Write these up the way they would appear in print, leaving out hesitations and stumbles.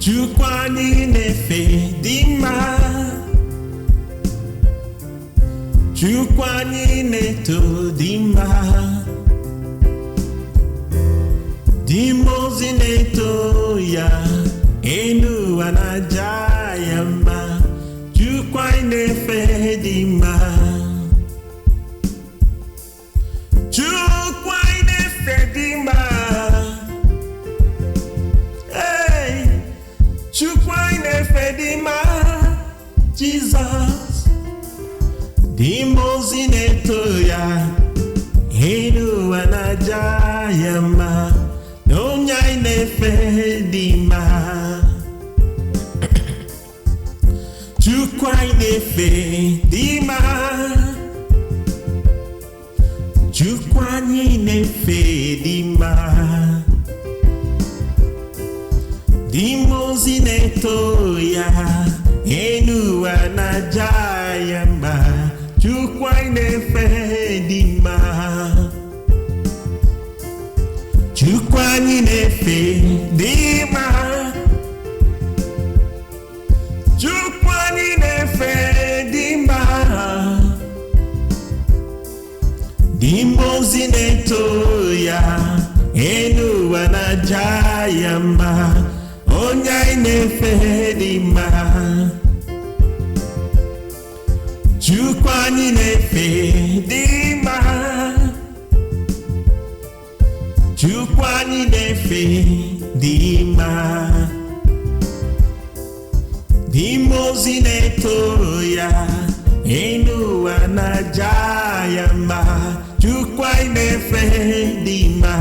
Chukwu anyị na-efe dị mma. Chukwu anyị na-eto dị mma. Dị mmụọ ozi na-eto ya, elu ụwa na-aja ya mma. Chukwu anyị na-efe dị mma. Chukwu anyị na-efe dị mma. Hey! Chukwu anyị na-efe dị mma. Jizọs. Dị mmụọ ozi na-eto ya, elu ụwa na-aja ya mma, na onye anyị na-efe dị mma. Chukwu anyị na-efe dị mma. Chukwu anyị na-efe dị mma. Dị mmụọ ozi na-eto ya, elu ụwa na-aja ya mma. Chukwu anyị na-efe dị mma. Chukwu anyị na-efe dị mma. Chukwu anyị na-efe dị mma. Dị mmụọ ozi na-eto ya, elu ụwa na-aja ya mma. Onye anyị na-efe dị mma. Chukwu anyị na-efe dị mma. Chukwu anyị na-efe dị mma. Dị mmụọ ozi na-eto ya, elu ụwa na-aja ya mma. Chukwu anyị na-efe dị mma.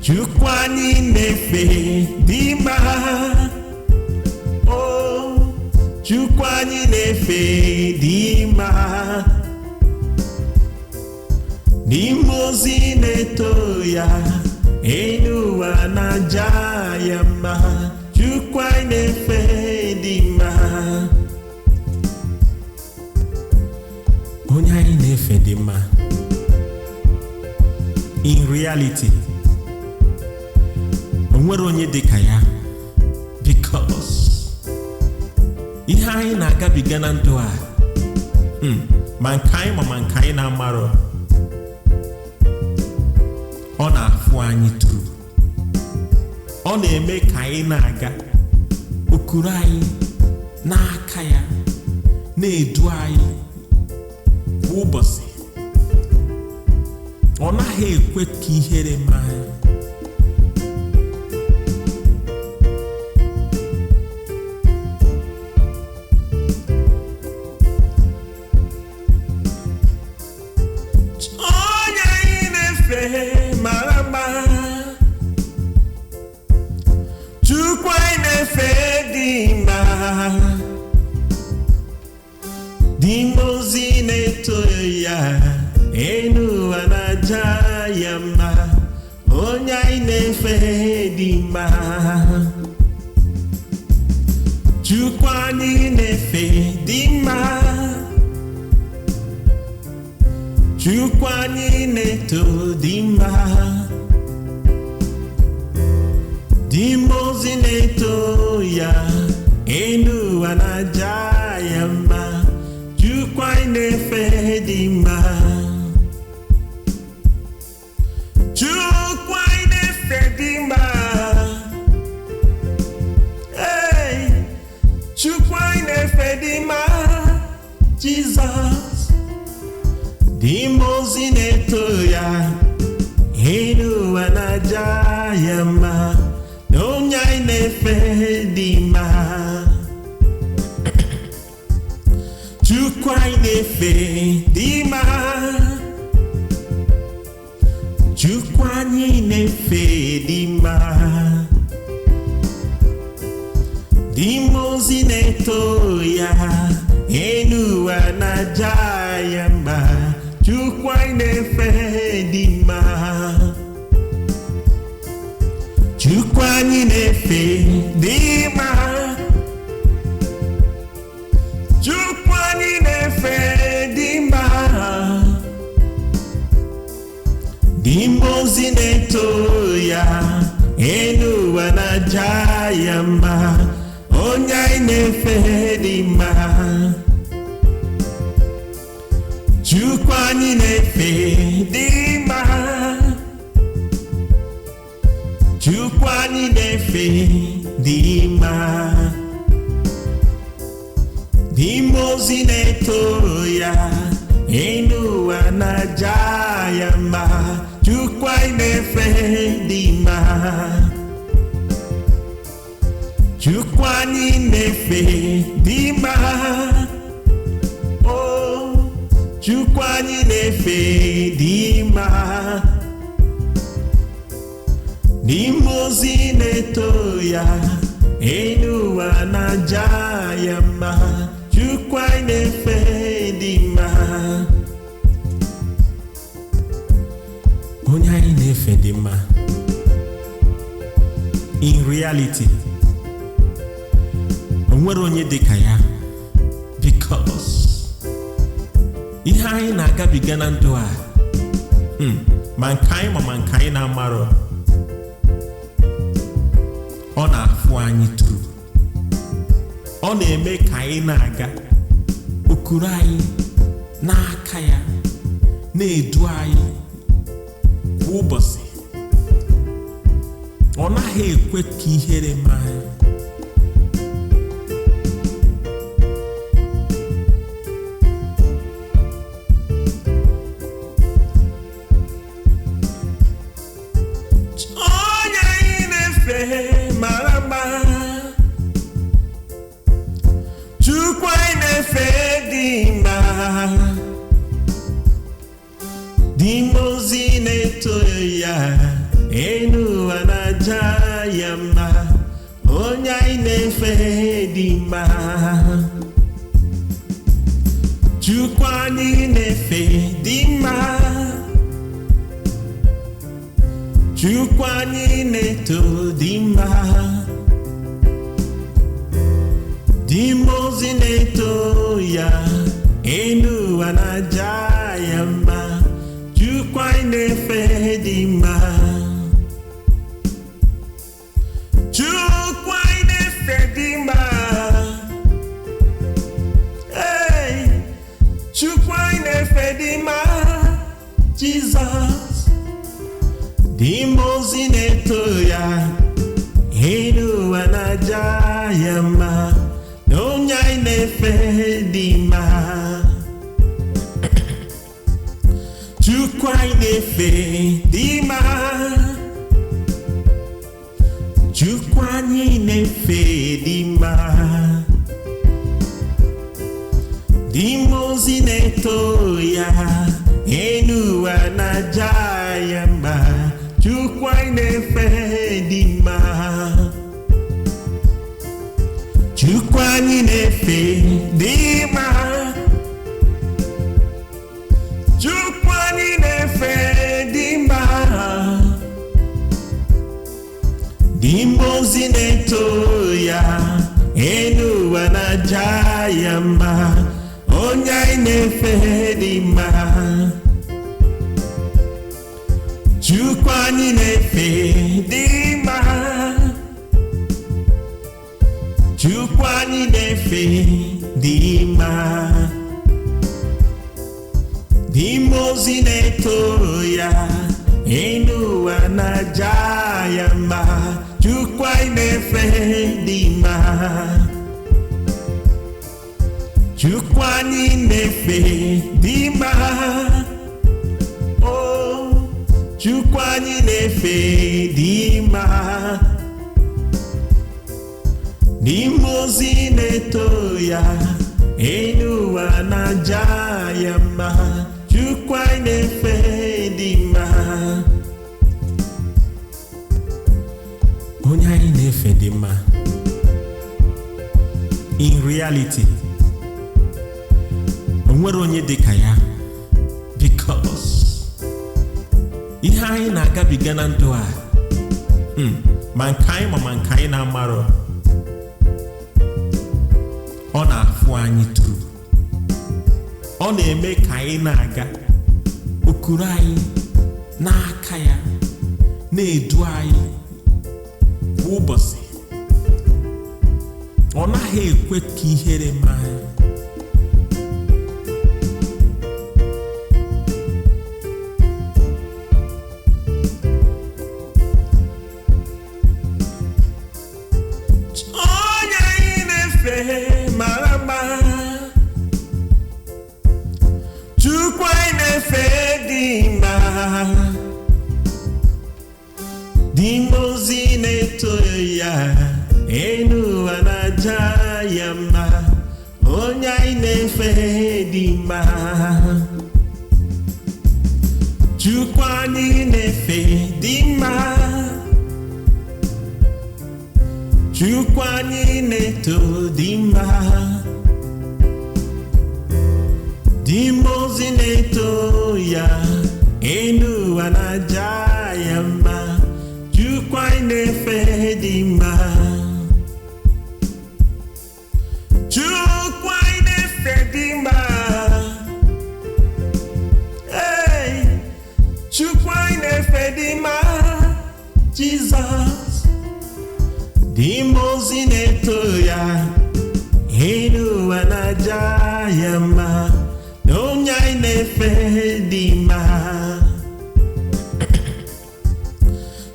Chukwu anyị na-efe dị mma. O, Chukwu anyị na-efe dị mma. Dị mmụọ ozi na-eto ya, elu ụwa na-aja ya mma. Chukwu anyị na-efe dị mma. Onye anyị na-efe dị mma. In reality, o nwere onye dị ka ya, because ihe anyị na-agabiga na ndụ a, ma nke anyị ma ma nke anyị na-amarọ, ọ na-afụ anyị through. Ọ na-eme ka anyị na-aga okuru anyị n'aka ya, na-edu anyị kwa ụbọchị. Ọ naghị ekwe ka ihere mee anyị. Onye anyị na-efe mara mma. Chukwu anyị na-efe dị mma. Dị mmụọ ozi na-eto ya, elu ụwa na-aja ya mma. Onye anyị na-efe dị mma. Chukwu anyị na-efe dị mma. Chukwu anyị na-eto dị mma. Dị mmụọ ozi na-eto ya, elu ụwa na-aja ya mma. Chukwu anyị na-efe dị mma. Chukwu anyị na-efe dị mma. Hey! Chukwu anyị na-efe dị mma. Jizọs. Dị mmụọ ozi na-eto ya, elu ụwa na-aja ya mma, na onye anyị na-efe dị mma. Chukwu anyị na-efe dị mma. Chukwu anyị na-efe dị mma. Dị mmụọ ozi na-eto ya, elu ụwa na-aja ya mma. Chukwu anyị na-efe dị mma. Chukwu anyị na-efe dị mma. Chukwu anyị na-efe dị mma. Dị mmụọ ozi na-eto ya, elu. ụwa na-aja ya mma. Onye anyị na-efe dị mma. Chukwu anyị na-efe dị mma. Chukwu anyị na-efe dị mma. Ndị mmụọ ozi na-eto ya, elu ụwa na-aja ya mma. Chukwu anyị na-efe dị mma. Chukwu anyị na-efe dị mma. O Chukwu anyị na-efe dị mma. Ndị mmụọ ozi na-eto ya, elu ụwa na-aja ya mma. Chukwu anyị na-efe dị mma. Onye anyị na-efe dị mma. In reality, o nwere onye dị ka ya, because ihe anyị na-agabiga na ndụ a, ma nke anyị ma ma nke anyị na-amarọ, ọ na-afụ anyị through. Ọ na-eme ka anyị na-aga okuru anyị n'aka ya, na-edu anyị kwa ụbọchị. Ọ naghị ekwe ka ihere mee anyị. Onye anyị na-efe mara mma. Chukwu anyị na-efe dị mma. Ndị mmụọ ozi na-eto ya, elu ụwa na-aja ya mma. Onye anyị na-efe dị mma. Chukwu anyị na-efe dị mma. Chukwu anyị na-eto dị mma. Ndị mmụọ ozi na-eto ya, elu ụwa na-aja ya mma. Chukwu anyị na-efe dị mma. Chukwu anyị na-efe dị mma. Hey! Chukwu anyị na-efe dị mma. Jizọs. Ndị mmụọ ozi na-eto ya, elu ụwa na-aja ya mma. Na onye anyị na-efe dị mma. Chukwu anyị na-efe dị mma. Chukwu anyị na-efe dị mma. Ndị mmụọ ozi na-eto ya, elu ụwa na-aja ya mma. Chukwu anyị na-efe dị mma. Chukwu anyị na-efe dị mma. Chukwu anyị na-efe dị mma. Ndị mmụọ ozi na-eto ya, elu ụwa na-aja ya mma. Onye anyị na-efe dị mma. Chukwu anyị na-efe dị mma. Chukwu anyị na-efe dị mma. Ndị mmụọ ozi na-eto ya, elu ụwa na-aja ya mma. Chukwu anyị na-efe dị mma. Chukwu anyị na-efe dị mma. O Chukwu anyị na-efe dị mma. Ndị mmụọ ozi na-eto ya, elu ụwa na-aja ya mma. Chukwu anyị na-efe dị mma. Onye anyị na-efe dị mma. In reality, o nwere onye dị ka ya, because ihe anyị na-agabiga na ndụ a, ma nke anyị ma ma nke anyị na-amarọ, ọ na-afụ anyị through. Ọ na-eme ka anyị na-aga okuru anyị n'aka ya, na-edu anyị kwa Ụbọchị. Ọ naghị ekwe ka ihere mee anyị. Onye anyị na-efe mara mma. Chukwu anyị na-efe dị mma. Dị mmụọ ozi na-eto ya, elu ụwa na-aja ya mma. Onye anyị na-efe dị mma. Chukwu anyị na-efe dị mma. Chukwu anyị na-eto dị mma. Dị mmụọ ozi na-eto ya, elu ụwa na-aja ya mma. Chukwu anyị na-efe dị mma. Chukwu anyị na-efe dị mma. Hey! Chukwu anyị na-efe dị mma. Jizọs. Dị mmụọ ozi na-eto ya, elu ụwa na-aja ya mma. Na onye anyị na-efe dị mma.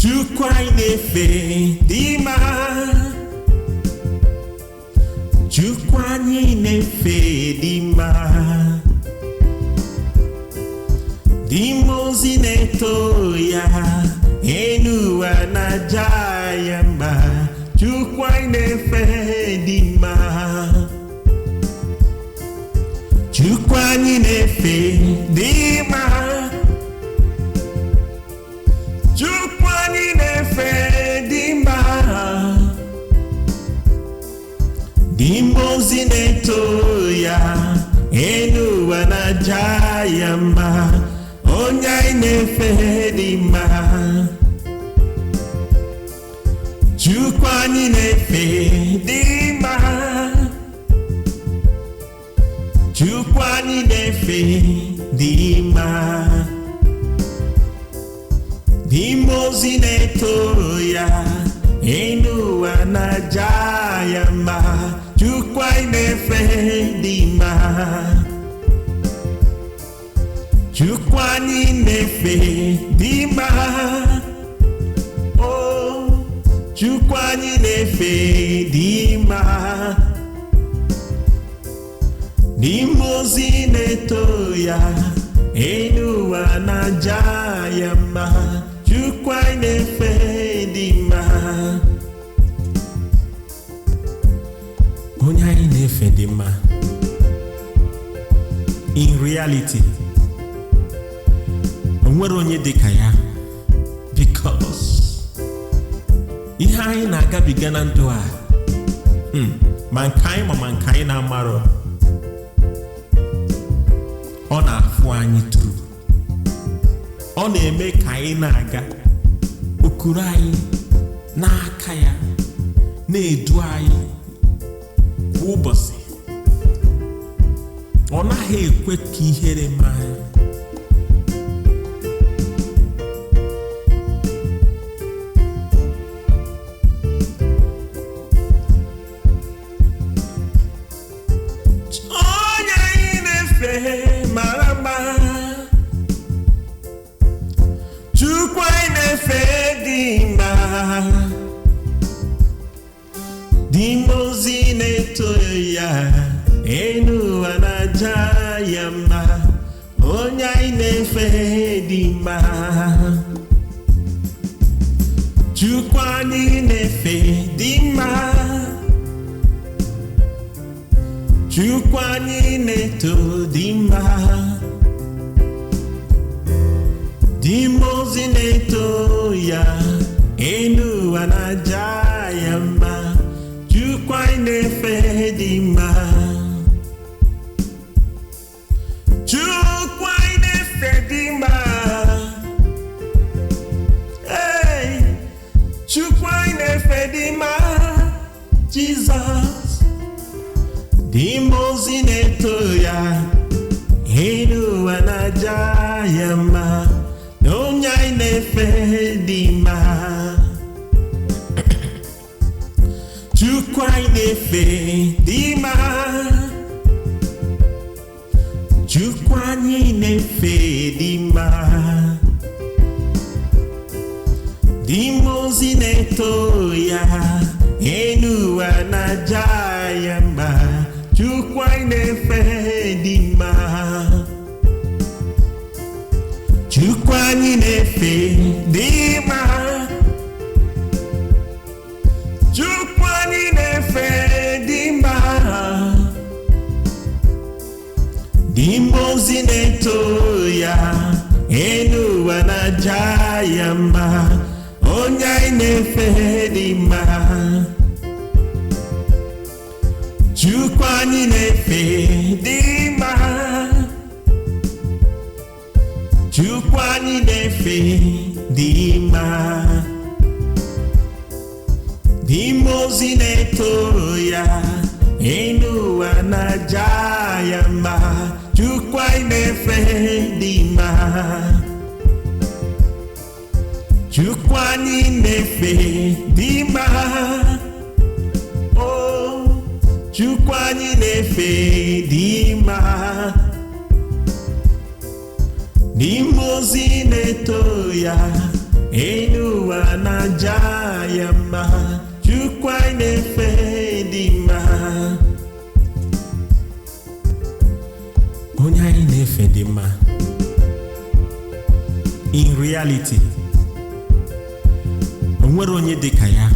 Chukwu anyị na-efe dị mma. Chukwu anyị na-efe dị mma. Dị mmụọ ozi na-eto ya, elu ụwa na-aja ya mma. Chukwu anyị na-efe dị mma. Chukwu anyị na-efe dị mma. Chukwu anyị na-efe dị mma. Dị mmụọ ozi na-eto ya, elu ụwa na-aja ya mma. Onye anyị na-efe dị mma. Chukwu anyị na-efe dị mma. Chukwu anyị na-efe dị mma. Dị mmụọ ozi na-eto ya, elu ụwa na-aja ya mma. Chukwu anyị na-efe dị mma. Chukwu anyị na-efe dị mma. Oh, Chukwu anyị na-efe dị mma. Dị mmụọ ozi na-eto ya, elu ụwa na-aja ya mma. Chukwu anyị na-efe dị mma. Onye anyị na-efe dị mma. In reality, o nwere onye dị ka ya, because ihe anyị na-agabiga na ndụ a, ma nke anyị ma nke anyị na-amarọ, ọ na-afụ anyị through. Ọ na-eme ka anyị na-aga okuru anyị n'aka ya, na-edu anyị kwa ụbọchị. Ọ naghị ekwe ka ihere mee anyị. Onye anyị na-efe mara mma. Chukwu anyị na-efe dị mma. Dị mmụọ ozi na-eto ya, elu ụwa na-aja ya mma. Onye anyị na-efe dị mma. Chukwu anyị na-efe dị mma. Chukwu anyị na-eto dị mma. Dị mmụọ ozi na-eto ya, elu ụwa na-aja ya mma. Chukwu anyị na-efe dị mma. Chukwu anyị na-efe dị mma. Hey! Chukwu anyị na-efe dị mma. Jizọs. Dị mmụọ ozi na-eto ya, elu ụwa na-aja ya mma. Na onye anyị na-efe dị mma. Chukwu anyị na-efe dị mma. Chukwu anyị na-efe dị mma. Ndị mmụọ ozi na-eto ya, elu ụwa na-aja ya mma. Chukwu anyị na-efe dị mma. Chukwu anyị na-efe dị mma. Chukwu anyị na-efe dị mma. Ndị mmụọ ozi na-eto ya, elu ụwa na-aja ya mma. Onye anyị na-efe dị mma. Chukwu anyị na-efe dị mma. Chukwu anyị na-efe dị mma. Ndị mmụọ ozi na-eto ya, elu ụwa na-aja ya mma. Chukwu anyị na-efe dị mma. Chukwu anyị na-efe dị mma. O Chukwu anyị na-efe dị mma. Ndị mmụọ ozi na-eto ya, elu ụwa na-aja ya mma. Chukwu anyị na-efe dị mma. Onye anyị na-efe dị mma. In reality, o nwere onye dị ka ya,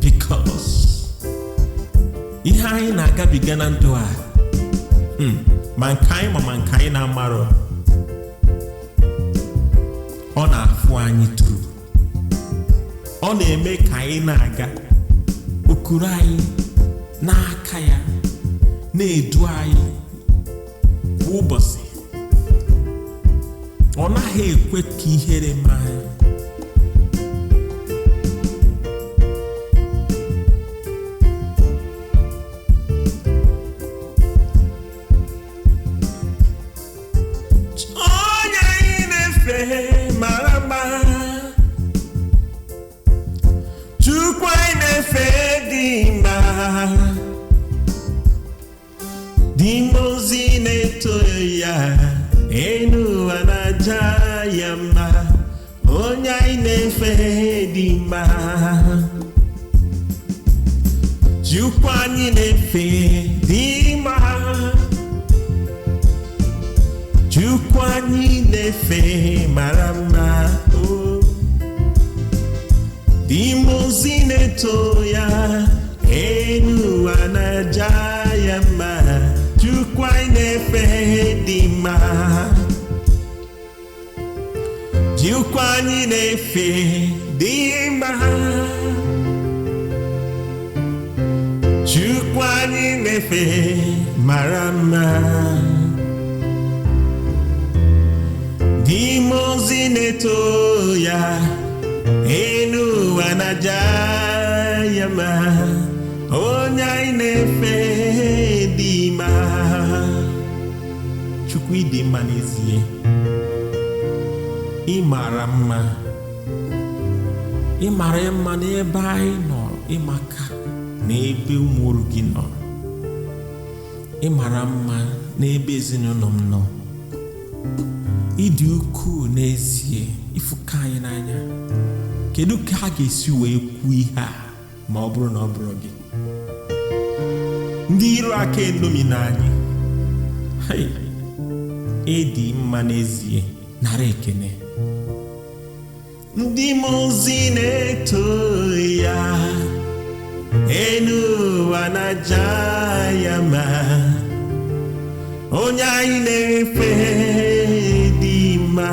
because ihe anyị na-agabiga na ndụ a, ma nke anyị ma nke anyị na-amarọ, ọ na-afụ anyị through. Ọ na-eme ka anyị na-aga okuru anyị n'aka ya, na-edu anyị kwa ụbọchị. Ọ naghị ekwe ka ihere mee anyị. Onye anyị na-efe mara mma. Chukwu anyị na-efe dị mma. Ndị mmụọ ozi na-eto ya, elu ụwa na-aja ya mma. Onye anyị na-efe dị mma. Chukwu anyị na-efe dị mma. Chukwu anyị na-efe mara mma. O Ndị mmụọ ozi na-eto ya, elu ụwa na-aja ya mma. Chukwu anyị na-efe dị mma. Chukwu anyị na-efe dị mma. Chukwu anyị na-efe mara mma. Ndị mmụọ ozi na-eto ya, elu ụwa na-aja ya mma. Onye anyị na-efe dị mma. Chukwu, ị dị mma n'ezie. Ị mara mma. Ị mara mma n'ebe anyị nọ, ịmaka n'ebe ụmụ oru gị nọ. Ị mara mma n'ebe ezinụlọ m nọ. Ị dị ukwuu n'ezie, ịfụka anyị n'anya. Kedu ka a ga-esi wee kwuo ihe a ma ọ bụrụ na ọ bụrụ gị? Ndị iro aka enomi na anyị. Hey, ị dị mma n'ezie, nara ekene. Ndị mmụọ ozi na-eto ya, elu ụwa na-aja ya mma. Onye anyị na-efe dị mma.